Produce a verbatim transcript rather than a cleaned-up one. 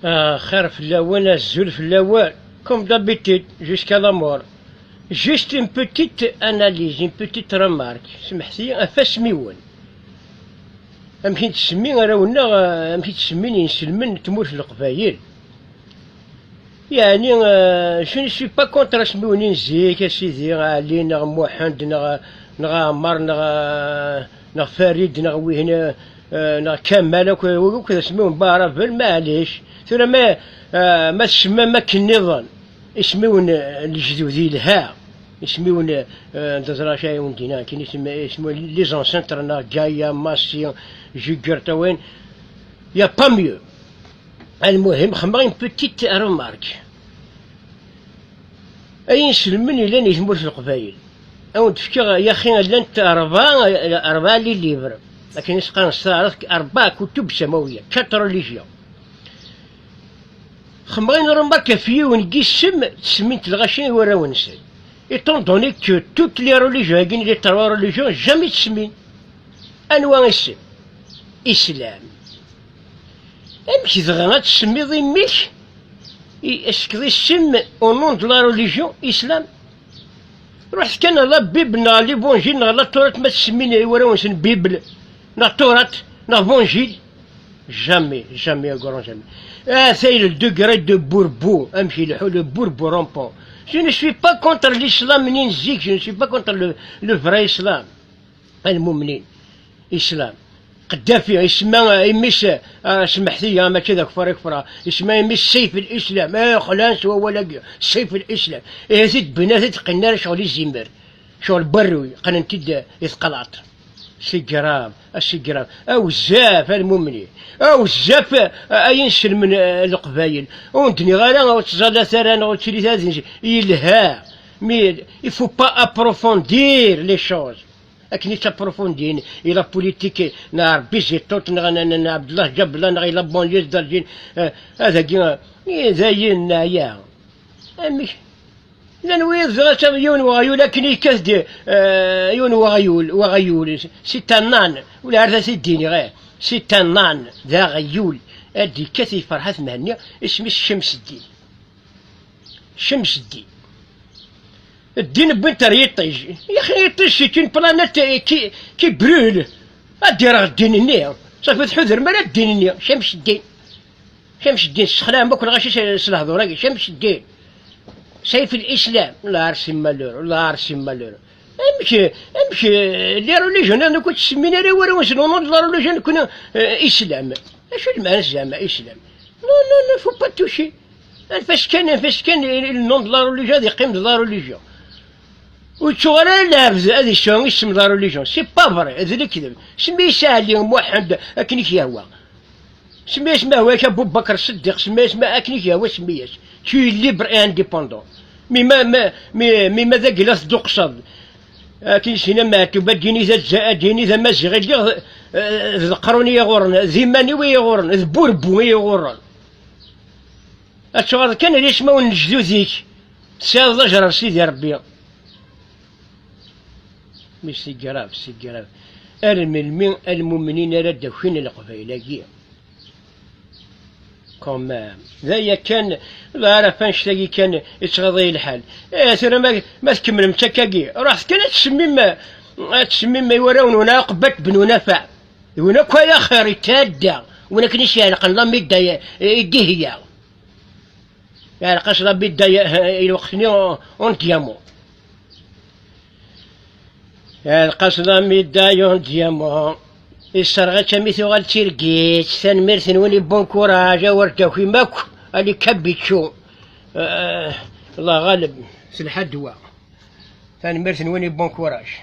Axir fell-awen, azul fell-awen, comme d'habitude, jusqu'à la mort. Juste une petite analyse, une petite remarque. Semḥet-iyi ɣef asmiwen. Amek i ttsemmin arraw-nneɣ, amek i ttsemmin inselmen n tmurt n Leqbayel? Yeɛni, euh, je ne suis pas contre asmiwen n zik, a sidi, Ɛli neɣ Muḥend neɣ, neɣ Ɛmer neɣ, neɣ Farid neɣ wihin, euh, neɣ Kamal, akk, akk d asmiwen n Baɛraben, maɛlic. Tura ma, euh, ma tsemmam akken nniḍen, ismiwen, euh, n lejdud yelha, ismiwen, euh, n teẓra acu ara wen-d-iniɣ akken, isem-, ismiwen les ancêtres neɣ Gaïa, Massi, Jugurtha, wayen, y a pas mieux. Almuhim, xemmeɣ une petite remarque. Ay inselmen yellan di tmurt n Leqbayel, a wen-d-fkeɣ yaxi llant rebɛa, rebɛa les livres, akken i s-qqaren s taɛrabt, rebɛa kutub samawiya, quatre religions. Xemmeɣ une remarque ɣef yiwen n yisem ttsemmin-t lɣaci i warraw-nsen. Étant donné que toutes les religions, les trois religions, jamais ttsemmin. Anwa isem? Islam. Amek dɣa ad tsemmiḍ imi-k, i-, est-ce que isem au nom de la religion islam? Ruḥet kan ɣer la Bible neɣ l'évangile neɣ la Torah ma tsemmin i warraw-nsen Bible neɣ Torah neɣ évangile. Jamais, jamais, au grand jamais. Atay le degré de Bourbourg, amek ileḥḥu le Bourbourg rampant. Je ne suis pas contre l'islam ni n zik, je ne suis pas contre le, le vrai islam. Almumnin, islam. Qeddafi, isemma imi-s, ah, semḥet-iyi, ah, mačči d akfar i kefreɣ. Isemma imi-s Seyf l-Islam. Eh, xlan s wawal-agi, Seyf l-Islam. Ihi t-id-bnat, ur d-qqinen ara ccɣel izimer. Ccɣel n warruy, qqnen-t-id i teqlaṭ. C'est grave, ah, c'est grave. Aw zaf, a lmumnin. Aw zaf, ah, ay inselmen, ah, leqbayel. Ur d-nniɣ ara, ur ttẓallat ara, neɣ ur ttili tadinzi. Yelha. Mais il faut pas approfondir les choses. Akken i ttapprofondin i la politique n Rebbi Ziṭuṭ neɣ n, n, n Ɛebdellah Ǧabla neɣ i la banlieue d'Alger, eh, adagi, eh, dayen neɛya. Amek? Llan wid dɣa yiwen weɣyul akken yekkat-d, eh, yiwen weɣyul, weɣyul, c'est un âne, ula ar da t-id-iniɣ, eh, c'est un âne, d aɣyul, ad d-yekkat i Ferḥat Mhenni, isem-is Cemseddin. Cemseddin. Ddin wwin-t ar yiṭij. Yaxi, yiṭij, c'est une planète, euh, qui, qui brûle. Ad d-ireɣ ddin-nni. Safi, ur tḥudrem ara ddin-nni. Cemseddin. Cemseddin, tessexlaɛem akk lɣaci s, s lehdur-agi. Cemseddin. Sayf l-Islam. La arsi malheureux, la arsi malheureux. Amek, amek, euh, les religions, nekkni ur ttsemmin ara i warraw-nsen au nom de la religion, nekkni, euh, islam. Acu lmeɛna zeɛma islam? Non, non, non, faut pas toucher. Anef-as kan, anef-as kan, le nom de la religion, ad yeqqim d la religion. Ur yettuɣal ara lɛebd ad yesɛu isem de la religion. C'est pas vrai, d lekdeb. Semmi-as Ɛli, Muḥend, akken i k-yehwa. Semmi-as ma hwa-k Abu Bakr Ṣeddiq, semmi-as ma akken i k-yehwa, semmi-as. Tu es libre et indépendant. Mi ma, ma, mi, mi ma d agla tedduqseḍ. Akken i s-yenna Meɛtub, ad d-yini d Azza-, ad d-yini d Amaziɣ i lliɣ, d, d leqrun i yi-ɣurren, d iman-iw i yi-ɣurren, d burbu i yi-ɣurren. Ad tuɣaleḍ kan ar yismawen n lejdud-ik, tesɛiḍ d ajrar Sidi Ṛebbi. Mais c'est grave, c'est grave. Ar melmi a lmumnin ara d-akin leqbayel-agi? Quand même. D aya kan, d ara f annect-agi kan i ttɣaḍi lḥal. Eh, tura ma, ma tkemmlem-tt akkagi, ruḥet kan ad tsemmim, ad tsemmim i warraw-nwen Ɛuqbat ben Unafaɛ. D win akk ay axir yetɛedda, win akken i s-iɛelqen la médaille i, i Dihya. Iɛelq-as la médaille, eh, i lweqt-nni en, en diamant. Iɛelq-as la médaille en diamant. Isserɣ-itt ami tuɣal d tirgit. Tanemmirt-nwen i bon courage, a wer d-takim akk, a les Capitchous. Eh, Allah ɣaleb, s lḥadwa. Tanemmirt-nwen i bon courage.